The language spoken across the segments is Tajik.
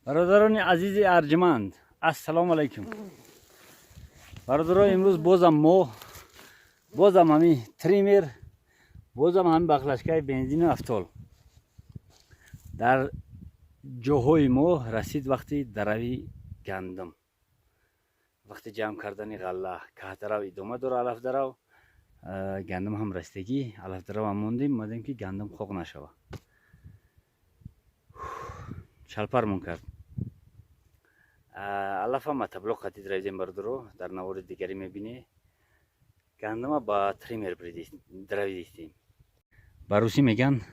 Бародарони азизи арҷманд, ассалому алайкум. Бародаро, имрӯз бозам мо, бозам ҳамин триммер, бозам ҳамин баклажкаи бензину автол дар ҷоҳои мо. Расид вақти дарави гандум, вақти ҷамъ кардани ғалла. Каҳдарав идома дора, алафдарав гандум ҳам расидагӣ, алафдаравам мондем, омадем, ки гандум хоқ нашава. Шалпармон кард. Алафа мотоблок қати дравидем, бародаро, дар навори дигарӣ мебинӣ. Гандума ба триммер дравидистем. Ба русӣ меган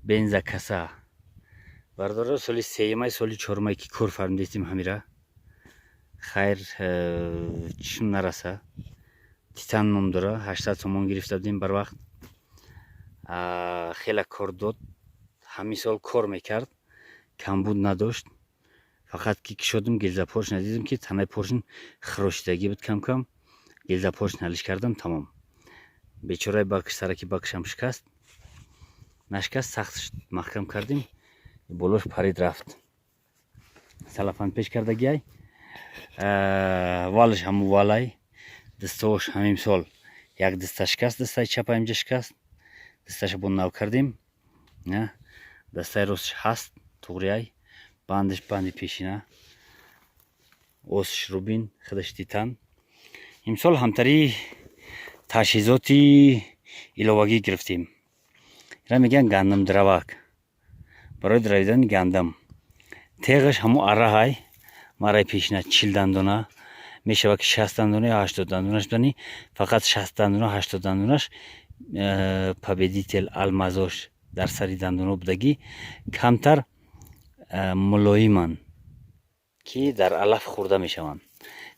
бензокоса. Бародаро, соли сеюмай, соли чорумай, ки кор фармудистем ҳамира. Хайр, чишм нараса. Титан ном дора, 800 сомон гирифта будем барвақт. Хеле кор дод. Ҳамин сол кор мекард, камбуд надошт. Фақат ки кишодим, гильза поршня дидем, ки танаи поршень хирошидагӣ буд кам-кам. Гильза поршень ҳалиш кардам, тамом. Бечораи бакш, сараки бакшам шикаст, нашикаст, сахт маҳкам кардем, болош парид, рафт. Салафан пеш кардагиай, валш ҳаму валай, дастаош ҳамин сол як даста шикаст, дастаи чапа инҷа шикаст, дасташа бо нав кардем. Дастаи ростш ҳаст, туғриай, бандаш банди пешина, осш рубин, худаш титан. Имсол ҳамтари таҷҳизоти иловагӣ гирифтем. Ира мегӯянд гандумдравак, барои дравидани гандум. Теғаш ҳамо араҳай, мараи пешина 40 дандона, мешавад, ки 60 дандона ё 80 дандонаш будани. Фақат 60 дандона, 80 дандонаш победитель алмазош дар сари дандоно будагӣ, камтар мулоиманд, ки дар алаф хӯрда мешаванд.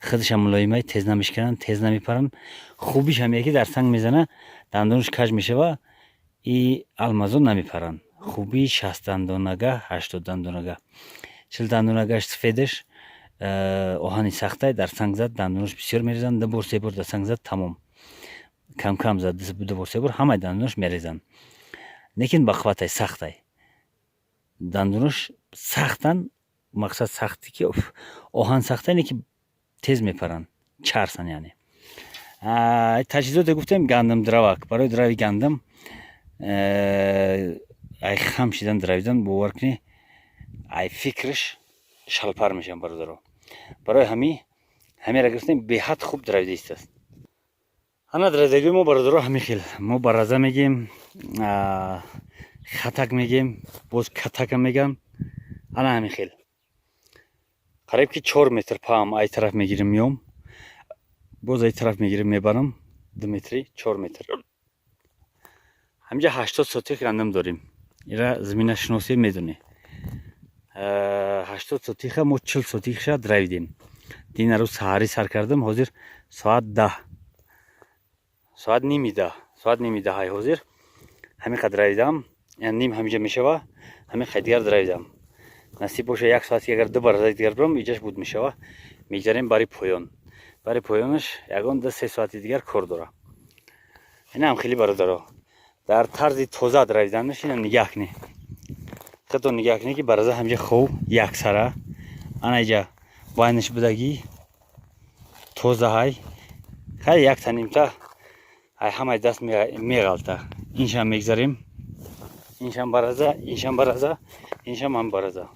Худашам мулоимай, тез намешкананд, тез намепаранд. Хубиш ҳам яке дар санг мезана, дандонаш каж мешава, и алмазо намепаранд. Хубии 60 дандонага, 80 дандонага. 40 дандонагаш сафедаш оҳани сахтай, дар санг зад, дандонаш бисёр мерезанд. Ду бор, се бор дар санг зад, тамом. Кам кам зад, ду бор, се бор, ҳамаи дандонаш мерезанд, лекин бақувватай, сахтай. Дандонош сахтан, мақсад сахте, ки оҳан сахтай, не ки тез мепаранд, чарсан. Яъне таҷҳизоте гуфтем, гандумдравак барои драви гандум. Ай хам шидан дравидан, бовар кунӣ, ай фикраш шалпар мешавам, бародаро. Барои ҳами ҳамеро гирифтем, беҳад хуб дравида истааст. Ана дравидагии мо, бародаро, ҳамин хел. Мо бараза мегем, хатак мегем, боз катака меган. Ана ҳамин хел, қариб ки 4 метр паам. Ай тараф мегирем, меом, боз ай тараф мегирем, мебарам, 2 метри, 4 метр. Ҳаминҷа 80 сотих гандум дорем. Ира заминашиносӣ медонӣ. 80 сотиха мо 40 сотихша дравидем. Дина рӯз саҳарӣ сар кардам, ҳозир соат 10, соат ними 10, соат ними даҳай ҳозир. Ҳамин қадр дравидам, ним ҳаминҷа мешава, ҳамин қадр дигар дравидам. Насиб боша, як соати агар ду баразаи дигар бирам, иҷаш буд мешава. Мегзарем бари поён. Бари поёнаш ягон 2-3 соати дигар кор дора. Инам хеле, бародаро, дар тарзи тоза дравиданаш. Ина нигаҳ кунӣ, худто нигаҳ кунӣ, ки бараза ҳаминҷа хуб яксара, ана иҷа байнаш будагӣ, тозаҳай. Хеле якта нимта ай ҳамаи даст меғалта. Иншам мегзарем, иншам бараза, иншам бараза, иншам ҳам бараза.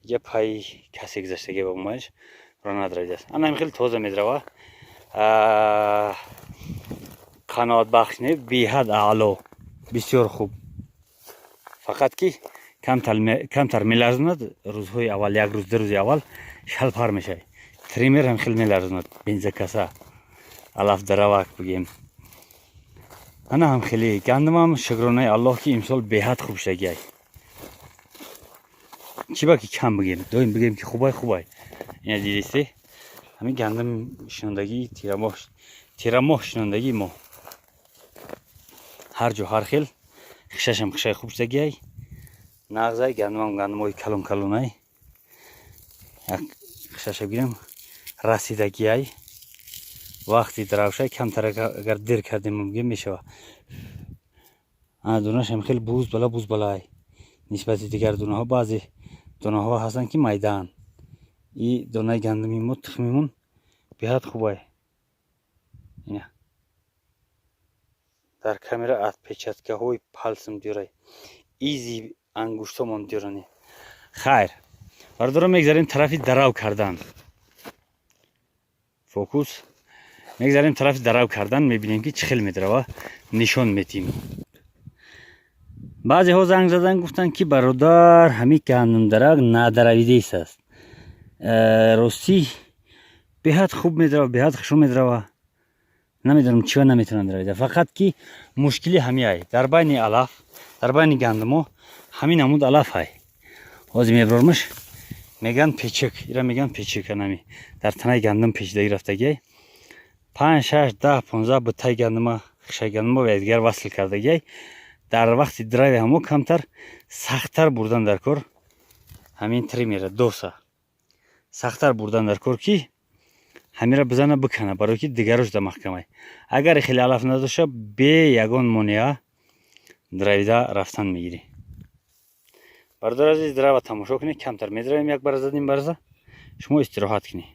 Иҷа пайи касе гузаштагӣ ба омаиш ро надравидааст. Ана ҳамин хеле тоза медрава. Қаноатбахш не, беҳад аъло, бисёр хуб. Фақат ки камтар меларзонад рӯзҳои аввал, як рӯз, 2 рӯзи аввал шалпар мешавад. Триммер ҳам хеле меларзонад, бензокоса, алафдаравак бигем. Ана ҳам хеле гандумам, шукронаи Аллоҳ, ки имсол беҳад хуб шудагиай. Чӣ ба ки кам бигем, доим бигем, ки хубай, хубай. Ина дидисте, ҳамин гандум шинондагӣ, тирамоҳ, тирамоҳ шинондагии мо ҳар ҷо ҳар хел. Хишашам хишаи хуб шудагиай, нағзай. Гандумам гандумҳои калон калонай. Як хишаша бигирем, расидагиай. Вақти дравшай камтар агар дер кардем, бигем, мешава. Ана дунашам хеле буз бала, буз балай нисбати дигар дунаҳо. Баъзе Донаҳо ҳастанд, ки майдаанд. И донаи гандуми мо, тухмимон беҳад хубай. Ина дар камера отпечаткаҳои пальцем дюрай, изи ангуштомон дюрани. Хайр, бародаро, мегзарем тарафи дарав кардан. Фокус. Мегзарем тарафи дарав кардан, мебинем, ки чӣ хел медарава, нишон метиҳем. Баъзеҳо занг задан, гуфтанд, ки бародар, ҳамин гандумдарак надаравидест аст. Ростӣ, беҳад хуб медарава, беҳад хушрӯ медарава. Намедонам, чива наметавонам даравида. Фақат ки мушкили ҳамиай: дар байни алаф, дар байни гандумо ҳамин намуд алаф ҳай. Ҳозир мебрормаш. Меган печик, ира меган печик. Анами дар танаи гандум печидагӣ рафтагиай. 5, 6, 10, 15 бутаи гандума, хишаи гандума ба якдигар васл кардагиай. Дар вақти драви ҳамо камтар сахттар бурдан дар кор. Ҳамин триммера доса сахттар бурдан дар кор, ки ҳамира бизана, бикана, барое ки дигарош да маҳкамай. Агар хеле алаф надоша, бе ягон монеа дравида рафтан мегирӣ. Бародар азиз, драва тамошо кунед. Камтар медравем, як барза, ним барза, шумо истироҳат кунед.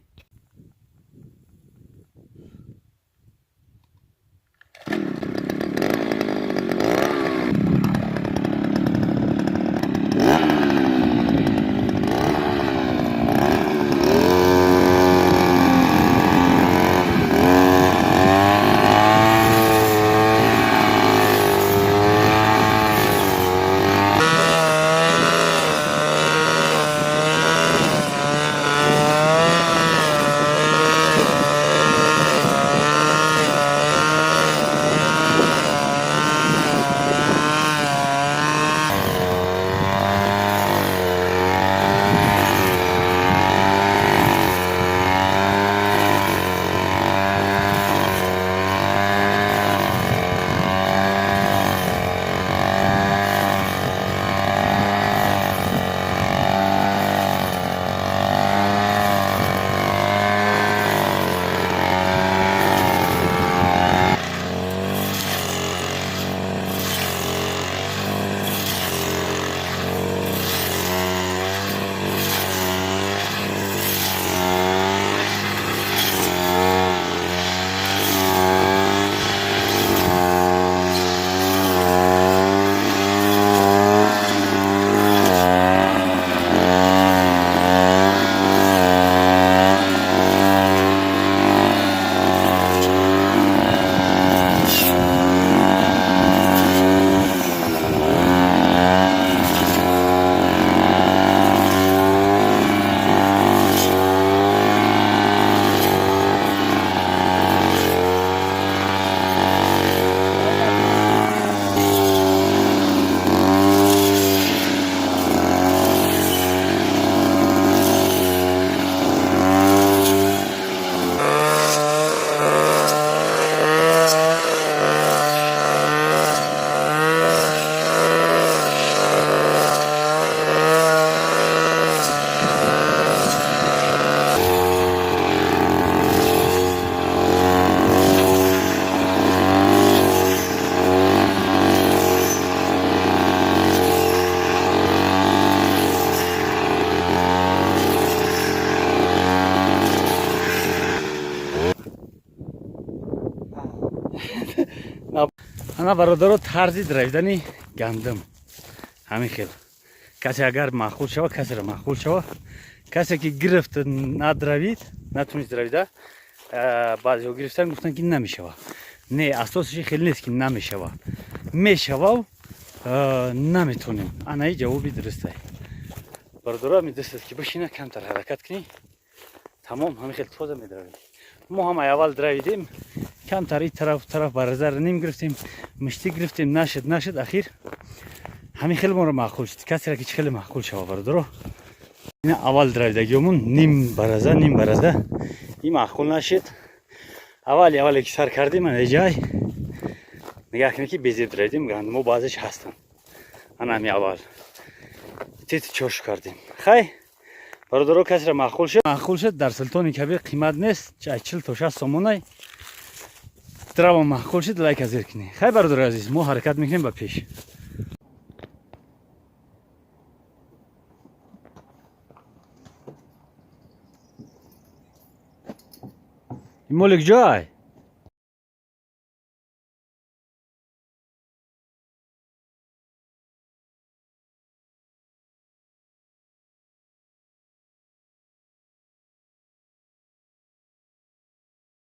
Ана, бародаро, тарзи дравидани гандум ҳамин хел. Касе агар маъқул шава, касеро маъқул шава, касе ки гирифт, надравид, натунист дравида. Баъзеҳо гирифтан, гуфтан, ки намешава. Не, асосаш хеле нест, ки намешава. Мешавав, наметонем. Анаи ҷавоби дурустай, бародаро. Ами дастат ки бишина, камтар ҳаракат кунӣ, тамом, ҳамин хел тоза медравӣ. Мо ҳам аввал дравидем, камтар и тараф тараф баразара ним гирифтем, мишти гирифтем, нашид, нашид, ахир ҳамин хеле моро маъқул шуд. Касера ки чӣ хеле маъқул шава, бародаро. Ина аввал дравидагиёмон ним бараза, ним бараза, и маъқул нашид. Аввали аввале ки сар кардем, ана ҷай нигаҳ кунед, ки безеб дравидем. Гандумо баъзеш ҳастанд. Ана ҳами аввал тити чош кардем. Хай, бародаро, касера маъқул шуд, маъқул шуд. Дар Султони Кабир қимат нест, 40 то 60 сомонай. Драва маъқул шуд, лайка зер кунед. Хай, бародари азиз, мо ҳаракат мекунем ба пеш. Ин моли куҷоай?